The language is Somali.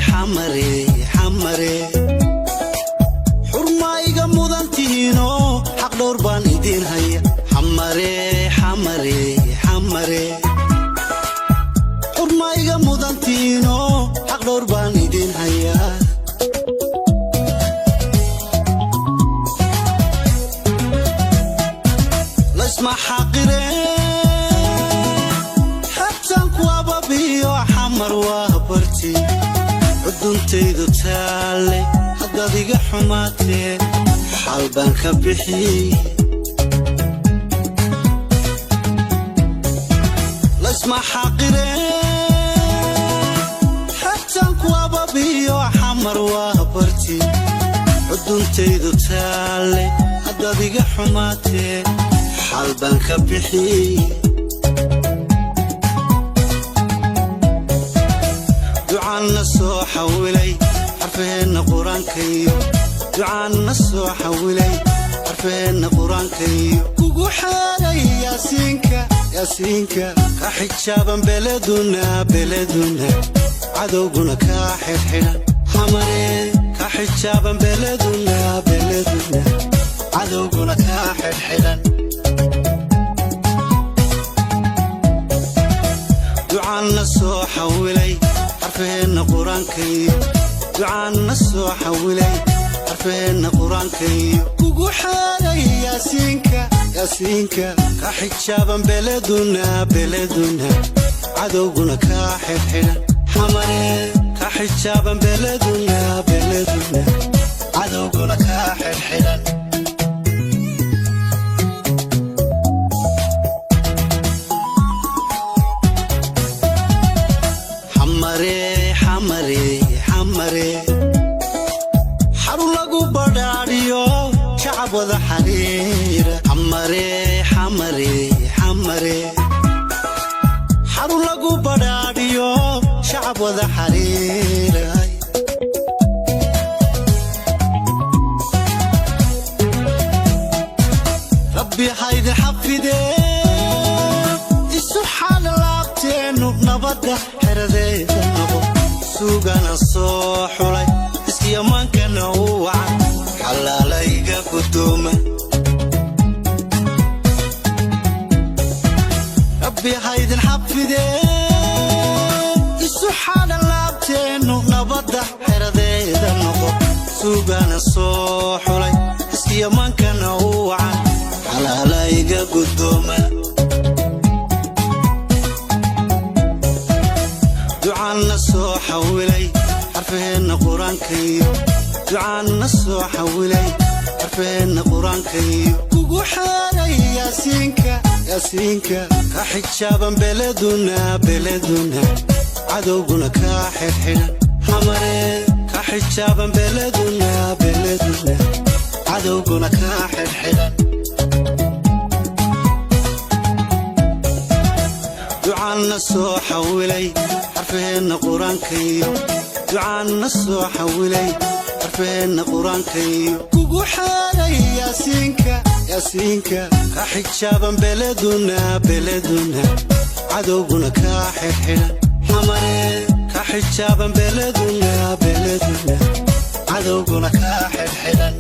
Xamare, Xamare, Xamare, xurmaa iga mudan tihiinoo xaq dhowr baan idiin haya. Xamare, Xamare, Xamare, xurmaa iga mudan tihiinoo xaq dhowr baan idiin hayaa. Laysma xaqiree, xebtaan ku ababiyo, Xamar waa barti xuduntaydu taalle. Haddaad iga xumaatee, xaal baan ka bixiyey. Laysma xaqiree, xebtaan ku ababiyo, Xamar waa barti xuduntaydu taalle. Haddaad iga xumaatee, xaal baan ka bixiyey. Ducaan la soo xawilay xarfaheenna qur-aankayo, ducaan la soo xawilay xarfaheenna qur-aankayo, kugu xeeray Yaasiinka, Yaasiinka, ka xijaaban beleduna, beleduna, cadowguna kaa xidhxidhan. Xamare, ka xijaaban beleduna, beleduna, cadowguna kaa xidhxidhan. Ducaan la soo xawilay xarfaheenna qur-aankayo, ducaan la soo xawilay xarfaheenna qur-aankayo, kugu xeeray Yaasiinka, Yaasiinka, ka xijaaban beleduna, beleduna, cadowguna kaa xidhxidhan. Xamare, ka xijaaban beleduna, beleduna, cadowguna kaa xidhxidhan. Xamare, Xamare, Xamare, xarun lagu badhaadhiyo, shacab wada xariira. Xamare, Xamare, Xamare, xarun lagu badhaadhiyo, shacab wada xariira. Rabbi haydin xafidee, isu xaala laabteennu nabadda xeradeeda noqo. Suugana soo xulay, iskiyamaankana u wacan, xalaalayga gudooma. Rabbi haydin xafidee, isu xaala laabteennu nabadda xeradeeda noqo. Suugana soo xulay, iskiyamaankana u wacan, xalaalayga gudooma. Ducaan la soo xawilay xarfaheenna qur-aankayo, ducaan la soo xawilay xarfaheenna qur-aankayo, kugu xeeray Yaasiinka, Yaasiinka, ka xijaaban beleduna, beleduna, cadowguna kaa xidhxidhan. Xamare, ka xijaaban beleduna, beleduna, cadowguna kaa xidhxidhan. Ducaan la soo xawilay xarfaheenna qur-aankayo, ducaan la soo xawilay xarfaheenna qur-aankayo, kugu xeeray Yaasiinka, Yaasiinka, ka xijaaban beleduna, beleduna, cadowguna kaa xidhxidhan. Xamare, ka xijaaban beleduna, beleduna, cadowguna kaa xidhxidhan.